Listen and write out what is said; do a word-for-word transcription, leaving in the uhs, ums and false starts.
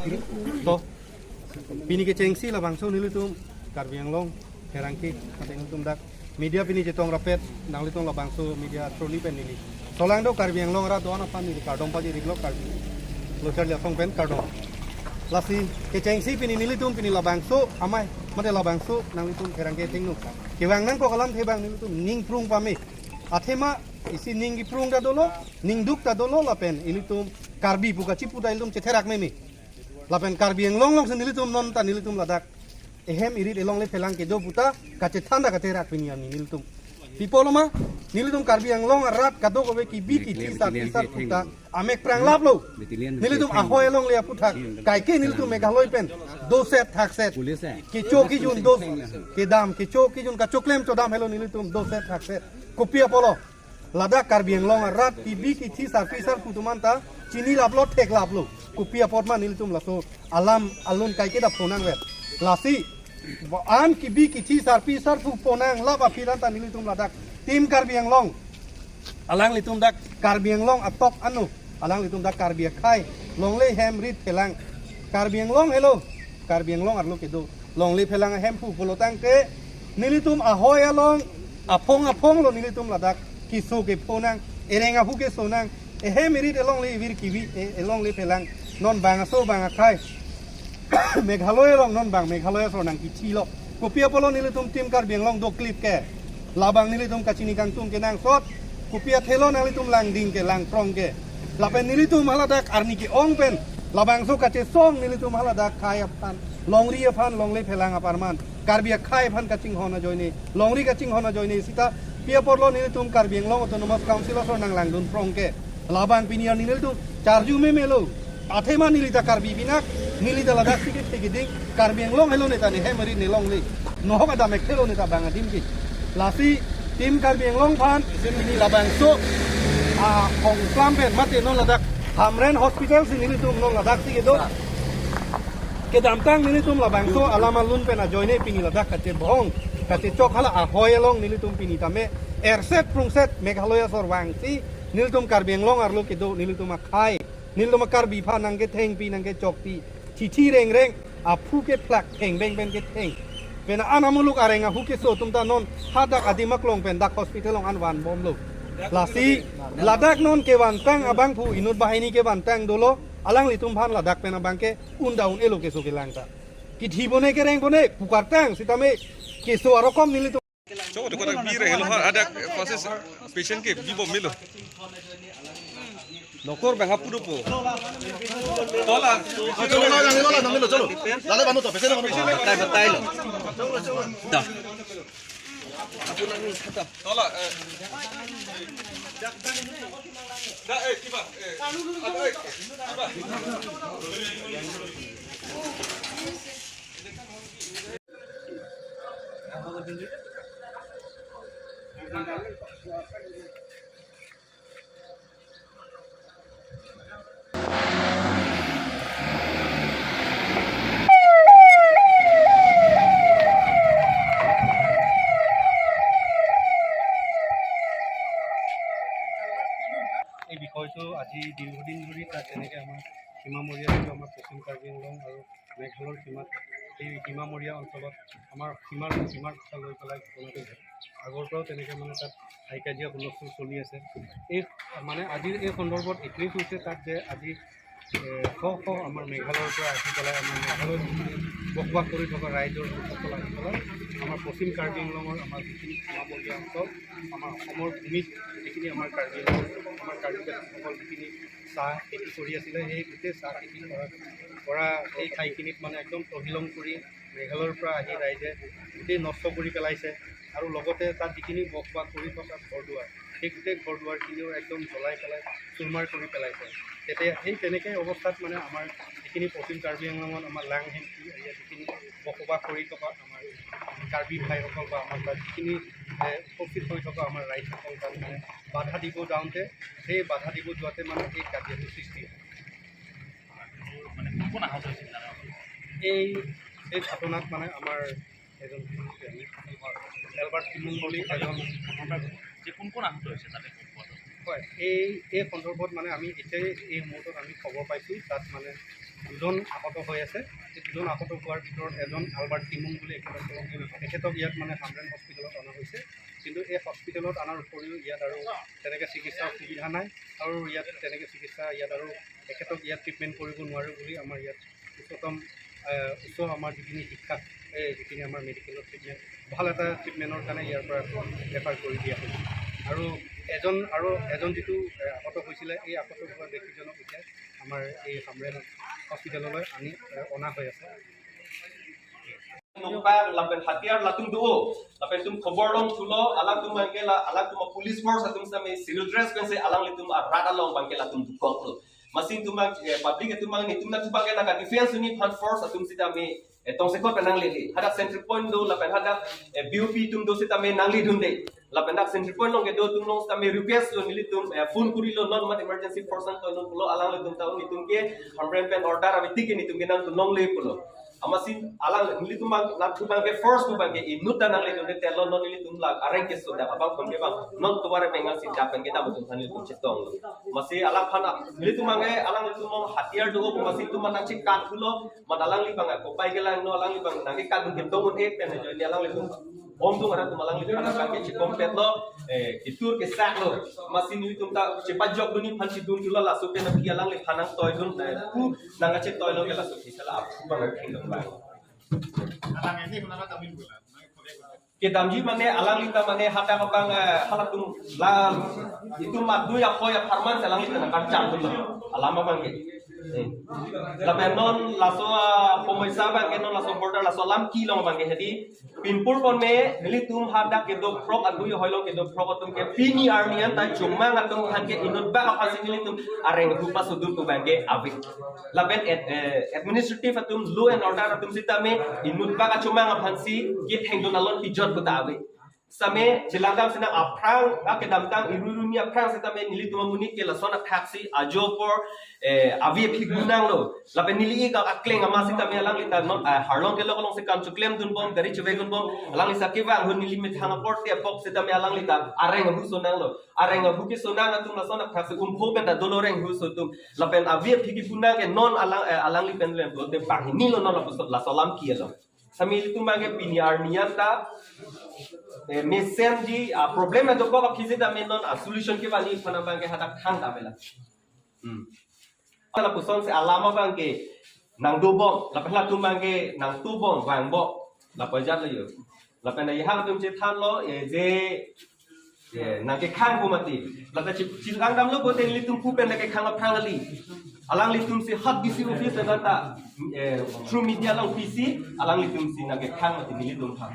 To, pini kechengsi labangso nelitum Karbi Anglong pherangke, mate nelitum dak media pini chetong rapet, nanglitum labangso media through pen neli solangdo Karbi Anglong arat do-an aphan neli kardom pajir-iklo, Karbi Lo Charli Asong pen kardom. Lasi kechengsi pini nelitum pini labangso amei, mate labangso nanglitum pherangke athengno kevang nangkok alamthe abang nelitum ning prung pame. Athema isi ning kiprung ta dolo, ning duk ta dolo lapen ilitum Karbi pu kachipu ta ilitum chetherak meme. Lapen Karbi Anglong alongsi nelitum non ta nelitum ladak ehem irit elongle phelang kedo pu ta kachethan ta katherak pini arni nelitum. Pi apotlo ma, nelitum Karbi Anglong arat kadokave kibi kithi sarpi sarpo ta amek pranglaplo. Nelitum ahoi alongle aputhak kaike nelitum Meghalaya pen doset thakset, kecho kejun do, kedam kecho kejun kachoklem chodam helo nelitum doset thakset. Kopi apotlo? Ladak Karbi Anglong arat kibi kithi sarpi sarpo atum anta chinilaplo, theklaplo. Kopi apot ma nelitum laso alam alun kaike ta phonangver? Lasi an kibi kithi sarpi sarpo phonanglap aphi anta nelitum ladak Team Karbi Anglong, alanglitum dak Karbi Anglong atok ano, alanglitum dak Karbi akhei longle hem rit phelang, Karbi Anglong helo, Karbi Anglong arlo kedo longle phelang ahemphu pulo tangte nelitum ahoi along aphong aphonglo nelitum ladak keso kephonang, ereng ahu kesonang, ehem irit elongle ivir kibi, e-, elongle phelang, non bang aso bang akhei Meghalaya along non bang Meghalaya aso nangkithilo. Kopi apotlo nelitum Team Karbi Anglong doklip ke? Labang nelitum kachini kangtung kenangsot. Kopi athelo nanglitum langding ke, langprong ke? Lapen nelitum haladak arni ke-ong pen labangso kachesong nelitum haladak khei aphan, longri aphan, longle phelang aparman, Karbi akhei aphan kachinghon ajoine, longri kachinghon ajoine sita pi apotlo nelitum Karbi Anglong Autonomous Council aso nanglangdun prong ke? Labang pini arni nelitum charju memelo. Athema neli ta Karbi pinak, neli ta ladaksi kethe keding, Karbi Anglong helo ne ta ne hem ari ne longle. Nohok adam ekthe lo ne ta bang adim ke. Lasi Team Karbi Anglong aphan pini labangso ahong klam pen mate non ladak Hamren Hospital si nelitum non ladaksi kedo kedamtang nelitum labangso alam alun pen ajoine pini ladak kachebong, kachechok hala ahoi along nelitum pini tame erset prungset Meghalaya asor vangsi nelitum Karbi Anglong arlo kedo, nelitum akhei, nelitum a-Karbi aphan nangkethengpi nangkechokpi, thithi rengreng, aphu kephlak, theng beng pen ketheng, pen an amuluk areng ahu keso atum ta non hadak adim aklong pen dak hospital along an vanbomlo. Lasi ladak non kevantang abangphu inut banghini kevantang dolo, alanglitum aphan ladak pen abang ke un ta un-elo keso kelang ta. Kithi bone kereng bone pukartang sitame keso arokom nelitum. Chok, chok, ada bir helo ha, ada proses patient ke bibom melo. Doktor bang hapu dopo. Tola. Cholo, cholo, cholo, cholo, cholo. Lale banu to, patient banu to. Batai, batai lo. Dah. Tola, eh. Da, eh, kiba, eh. Ada, eh, kiba. এই বিষয়টো আজি দীৰ্ঘদিন ধৰি তাত যেনেকে আমাৰ সীমামূৰীয়া যিটো আমাৰ পশ্চিম কাৰ্বি আংলং আৰু মেঘালয়ৰ সীমাত, এই সীমামূৰীয়া অঞ্চলত আমাৰ সীমাৰ, সীমাৰ কথা লৈ পেলাই ঘটনাটো ঘটে। আগৰ পৰাও তেনেকে মানে তাত হাই কাজিয়া হুলস্থুল চলি আছে। এই মানে আজিৰ এই সন্দৰ্ভত এইটোৱেই কৈছে তাত যে আজি, এ, শ শ আমাৰ মেঘালয়ৰ পৰা আহি পেলাই আমাৰ মেঘালয়ত যিখিনি বসবাস কৰি থকা ৰাইজৰ লোকসকল আহি পেলাই আমাৰ পশ্চিম কাৰ্বি আংলঙৰ আমাৰ যিখিনি সীমামূৰীয়া অঞ্চল, আমাৰ অসমৰ ভূমিত যিখিনি আমাৰ কাৰ্বি আংলং, আমাৰ কাৰ্বি জাতিসকল যিখিনি চাহ খেতি কৰি আছিলে, সেই গোটেই চাহ খেতি কৰা, কৰা সেই ঠাইখিনিত মানে একদম তহিলং কৰি মেঘালয়ৰ পৰা আহি ৰাইজে গোটেই নষ্ট কৰি পেলাইছে। আৰু লগতে তাত যিখিনি বসবাস কৰি থকা ঘৰ দুৱাৰ, সেই গোটেই ঘৰ দুৱাৰখিনিও একদম জ্বলাই পেলাই চুৰমাৰ কৰি পেলাইছে। তেতিয়া সেই তেনেকে অৱস্থাত মানে আমাৰ যিখিনি পশ্চিম কাৰ্বি আংলঙত আমাৰ লাং হেংটি এৰিয়া যিখিনি বসবাস কৰি থকা আমাৰ কাৰ্বি ভাইসকল বা আমাৰ তাত যিখিনি, এ, উপস্থিত হৈ থকা আমাৰ ৰাইজসকল তাত মানে বাধা দিব যাওঁতে, সেই বাধা দিব যোৱাতে মানে এই কাজিয়াটো সৃষ্টি হয়। মানে কোন কোন আহত হৈছিল জানে আপুনি? এই, এই ঘটনাত মানে আমাৰ এজন এলবাৰ্ট টিমুং বুলি এজন, যে কোন কোন আহত হৈছে তাতে গম পোৱা যায়? হয়, এই, এই সন্দৰ্ভত মানে আমি এতিয়াই এই মুহূৰ্তত আমি খবৰ পাইছোঁ, তাত মানে দুজন আহত হৈ আছে। এই দুজন আহত হোৱাৰ ভিতৰত এজন আলবাৰ্ট টিমুং বুলি এখেতক, তেখেতক ইয়াত মানে হামৰেণ হস্পিটেলত অনা হৈছে। কিন্তু এই হস্পিটেলত অনাৰ উপৰিও ইয়াত আৰু তেনেকৈ চিকিৎসাৰ সুবিধা নাই আৰু ইয়াত তেনেকৈ চিকিৎসা ইয়াত আৰু তেখেতক ইয়াত ট্ৰিটমেণ্ট কৰিব নোৱাৰোঁ বুলি আমাৰ ইয়াত উচ্চতম, আহ, উচ্চ আমাৰ যিখিনি শিক্ষা, এই যিখিনি আমাৰ মেডিকেলৰ ট্ৰিটমেণ্ট, ভাল এটা ট্ৰিটমেণ্টৰ কাৰণে ইয়াৰ পৰা ৰেফাৰ কৰি দিয়া হৈছে। আৰু এজন আৰু এজন যিটো, আহ, আহত হৈছিলে, এই আহত হোৱা ব্যক্তিজনক এতিয়া আমাৰ এই হামৰেণ হস্পিটেললৈ আনি, আহ, অনা হৈ আছে। Nokpak lapen hatiar latum do, lapen itum khobor longthulo, alangtum abangke la, alangtum a-police force atum sitame civil dress pensi alanglitum arat along abangke latum dukoklo. Amatsi itum abang, eh, public atum abang netum nangthu abangke nangka-defense unit aphan force atum sitame, eh, tongsekot pen nanglele. Hadak sentry point do, lapen hadak, eh, B O P atum do sitame nangledunde. Lapen dak sentry point along kedo atum along sitame request lo nelitum, eh, phone kurilo, non mat emergency force nangtoidun pulo, alanglitum ta netum ke hamren pen order ave tik ke netum ke nangthu longle pulo. Amatsi alang nelitum abang nangthu abangke force pu abangke inut ta nangledunde, telo non nelitum la areng keso dak abang pon ke abang non tovar pengal si dak pen kedam atum aphan nelitum chetonglo. Amatsi alangphan nelitum abangke alanglitum along hatiar do, amatsi itum nangchekatlo, mat alangli abang kopai kelangno, alangli abang nangkekatdun ketong un-e pen ajoine alanglitum ongdung arat atum alangliphan abangke chekompetlo, eh, ketur kesaklo. Amatsi nelitum ta chepajokdun aphan chedun thulo, laso pen aphi alangliphan nangtoidun, eh, pu nangkachetoilo ke laso kisala aphu abang kingdom abang. Kedamji mane alangli ta mane hadak abang, eh, halatum la itum mat dui akoi apharman si alangli ta nangkacham thulo alam abangke. Eh. Lapen non laso, ah, pomoisa abangke non laso border laso alam kelong abangke hedi pinpur ponme nelitum hadak kedo phrok adui hoilong kedo phrok atum ke pini arni an ta chomang atum aphan ke inutbak aphansi nelitum areng ahu pasodun pu abangke ave. Lapen ad-, eh, administrative atum, law and order atum sitame inutbak achomang aphansi kethengdun alon pijot pu ta ave. Sitame chelangdam sinang aphrang, akedamtang iru iruni aphrang sitame nelitum amonit ke lason athaksi ajo apor, eh, avi aphi gunanglo. Lapen neli ik akleng ama sitame alangli ta non, ah, harlong kelok alongsi kam cheklemdunbom, gari chevekdun bom, alangli sa kevang ahut neli methang apor te apok sitame alangli ta areng ahu sonanglo. Areng ahu kesonang atum lason athaksi umpho pen ta dolo areng ahu so atum. Lapen avi aphi kegunang ke non alang, eh, alangli pen lem lote banghini lo non lapuson laso alam kelo. Sitame ilitum abangke pini arni an ta, eh, mesenji, ah, problem dokok aphi sitame non, ah, solution kevan-i aphan abangke hadak thang ta avelo. Hmm. Lapusonsi alam abangke nangdobom, lapen latum abangke nangtubom, vangbom, lapu ajat lo jo. Lapen nangkehang atum chethanlo, eh, je, eh, nangkekhang pu mati. Lapen chi-, chilangdamlo pulote nelitum pu pen nangkekhang aphrang kali. Alanglitumsi hot D C office anta, eh, through media along pisi, alanglitumsi nangkekhang mati nelitum aphan.